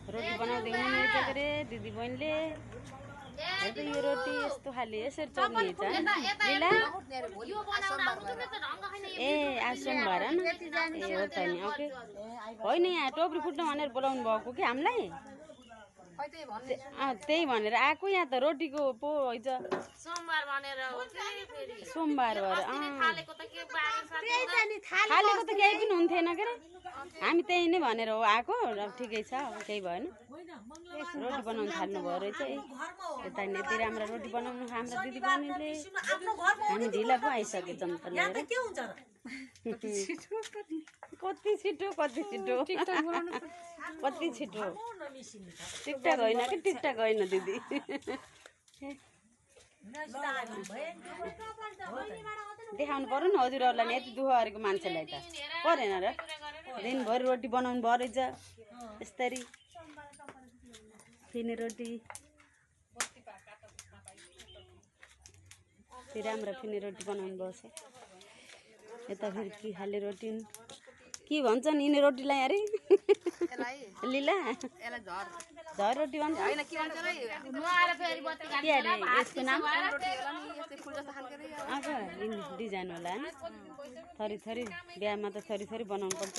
रोटी बनाउँदै हुनुहुन्छ के अरे दिदी बहिनीले। हेर्दै यो रोटी यस्तो खाले यसरी चल्नेछ लीला। ए आज सोमबार ए हो त नि ओके होइन यहाँ टोपरी फुट्न भनेर बोलाउनु भएको कि हामीलाई त्यही भनेर आएको। यहाँ त रोटीको पो हैछ सोमबार भएर थालेको त केही पनि हुन्थेन के अरे हामी त्यही नै भनेर हो आएको। ठिकै छ अब केही भएन। रोटी बनाउनु थाल्नु भयो रहेछ यता यति राम्रो रोटी बनाउनु हाम्रो दिदी बहिनीले। हामी ढिला पो आइसके जम्ता लिएर कति छिटो कति छिटो कति छिटो टिकटक होइन कि टिकटक होइन दिदी। देखाउनु पर्यो नि हजुरहरूलाई नि यति दुःख गरेको मान्छेलाई त परेन र। दिनभरि रोटी बनाउनु भयो रहेछ यसरी फिने रोटी राम्रो फिने रोटी बनाउनु पर्छ। यता फेरि के खाले रोटी के भन्छन् यिनी रोटीलाई अरे लीला झर रोटी भन्छ के अरे यसको नाम डिजाइन होला थरी थरी बिहामा त थरी थरी बनाउनु पर्छ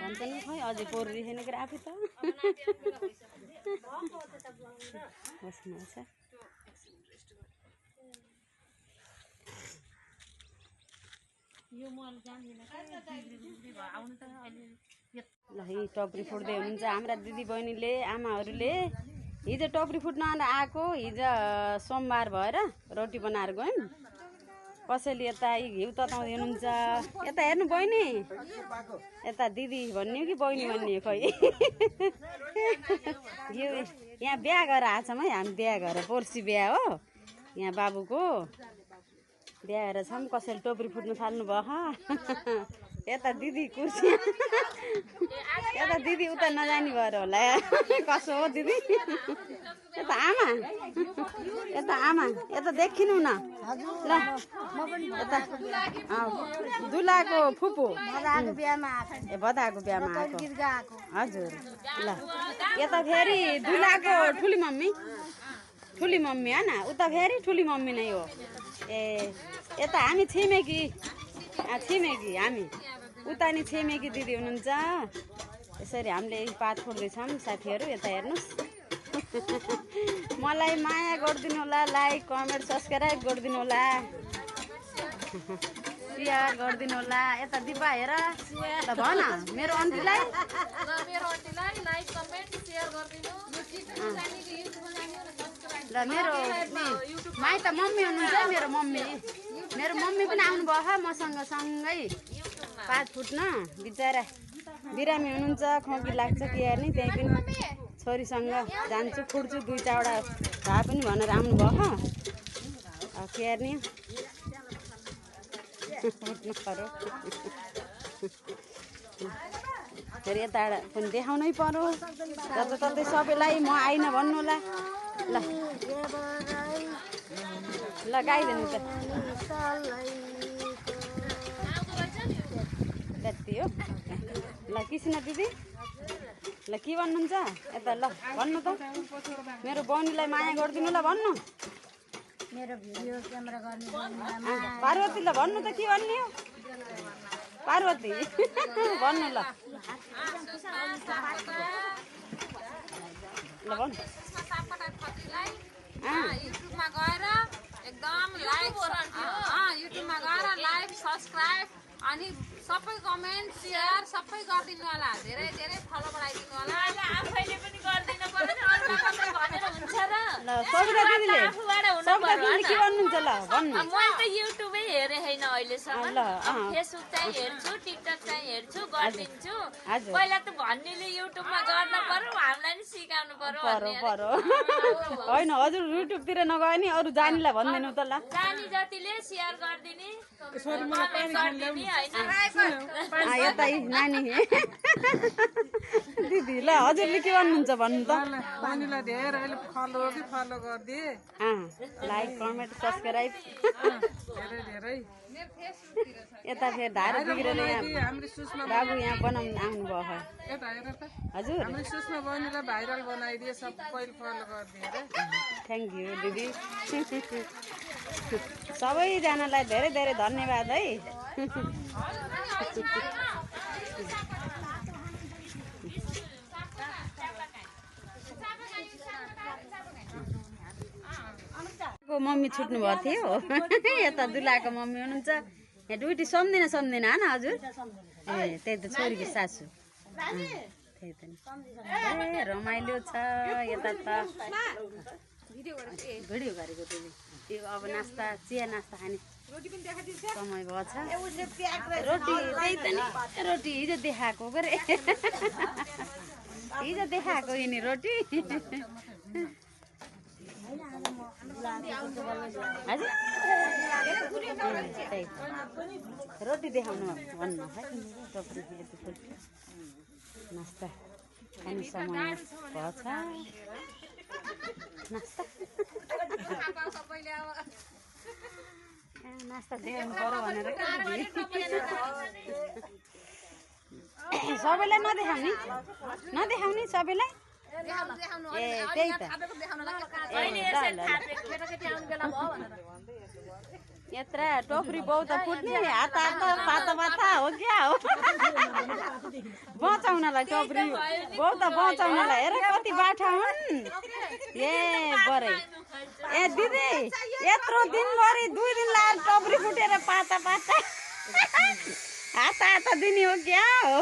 भन्छन् खै अझै पोरी छैन के आफै त बस्नुहोस्। ल यी टोपरी फुट्दै हुनुहुन्छ हाम्रा दिदी बहिनीले आमाहरूले। हिजो टोपरी फुट्न आएको हिजो सोमबार भएर रोटी बनाएर गयौँ। कसैले यता घिउ तताउँदै हुनुहुन्छ। यता हेर्नु बहिनी यता दिदी भन्ने कि बहिनी भन्ने खै घिउ यहाँ बिहा गरेर आएको छौँ है हामी बिहा गरेर पर्सि बिहा हो यहाँ बाबुको बिहा गरेर छौँ। कसैले टोपरी फुट्नु थाल्नु भयो। यता दिदी कुर्सी यता दिदी उता नजानी भएर होला कसो हो दिदी। यता आमा यता देखिनु न ल यता दुलाको फुपू ए बदाको बिहामा आएको हजुर। ल यता फेरि दुलाको ठुली मम्मी हो न उता फेरि ठुली मम्मी नै हो। ए यता हामी छिमेकी हामी उता नि छिमेकी दिदी हुनुहुन्छ। यसरी हामीले पात फोड्दैछौँ साथीहरू। यता हेर्नुहोस् मलाई माया गरिदिनु होला लाइक कमेन्ट सब्सक्राइब गरिदिनु होला सेयर गरिदिनु होला। यता दिपा हेर ल भन मेरो आन्टीलाई लाइक कमेन्ट सेयर गरिदिनु ल। मेरो माइत मम्मी हुनुहुन्छ मेरो मम्मी पनि आउनुभयो मसँग सँगै पात फुट्न। बिचरा बिरामी हुनुहुन्छ खोकी लाग्छ कि हेर्ने त्यही पनि छोरीसँग जान्छु फुट्छु 2-4वटा भए पनि भनेर आउनुभयो के हेर्ने फुट्नु पर्यो। फेरि यता पनि देखाउनै पर्यो जताततै सबैलाई म आइन भन्नु होला। ल गाइदिनु त त्यति हो। ल कृष्ण दिदी ल के भन्नुहुन्छ यता ल भन्नु त मेरो बहिनीलाई माया गरिदिनु ल भन्नु। मेरो भिडियो क्यामेरा गर्ने पार्वती ल भन्नु त के भन्ने हो पार्वती भन्नु ल भन्नु युट्युबमा गएर एकदम युट्युबमा गएर लाइक सब्सक्राइब अनि सबै कमेन्ट सेयर सबै गरिदिनु होला। धेरै धेरै फलो बढाइदिनु होला। आफैले पनि गरिदिनु पर्यो नि अरूलाई मात्रै भनेर हुन्छ र ल सबिता दिदीले के भन्नुहुन्छ ल भन्नु। मैले त युट्युबै हेरे हैन अहिलेसम्म ल फेसबुक चाहिँ हेर्छु टिकटक चाहिँ हेर्छु गरिदिन्छु। पहिला त भन्नेले युट्युबमा गर्न पर्यो हामीलाई नि सिकाउनु पर्यो होइन हजुर युट्युबतिर नगए नि अरू जानीलाई भन्दिनु त ल। जानी जतिले सेयर गरिदिने यता नानी दिदी ल ल हजुरले के भन्नुहुन्छ भन्नु त बहिनीलाई धेरै फलो गरिदिए लाइक कमेन्ट सब्सक्राइब धेरै धेरै यता फेरि धारो बिग्रेर यहाँ हाम्रो सुषमा बाबु यहाँ बनाउनु आउनुभयो यता हेर त हजुर हाम्रो सुषमा बहिनीलाई भाइरल बनाइदिए सबैले फलो गरिदिए रे थ्याङ्क यू दिदी सबैजनालाई धेरै धेरै धन्यवाद है मम्मी छुट्नु भएको थियो यता दुलाको मम्मी हुनुहुन्छ यहाँ ड्युटी सम्झिन होइन हजुर ए त्यही त छोरीको सासू त्यही त ए रमाइलो छ यता त भिडियो गरेको दिदी यो अब नास्ता चिया नास्ता खाने समय भएको छ रोटी त्यही त नि रोटी हिजो देखाएको गरे हिजो देखाएको यिनी रोटी हजुर त्यही रोटी देखाउनु भन्नु है टोक्री नास्ता खाने समय भएछ नास्ता नास्ता देखाउनु पर्यो भनेर सबैलाई नदेखाउने सबैलाई ए त्यही त यत्र टोकरी बहु त फुट्ने हात पाता हो क्या हो बचाउनलाई टोकरी बहु त बचाउनलाई हेर कति बाठा हुन् ए बरै ए दिदी यत्रो दिनभरि 2 दिन लाएर टोकरी फुटेर पाता हात दिने हो क्या हो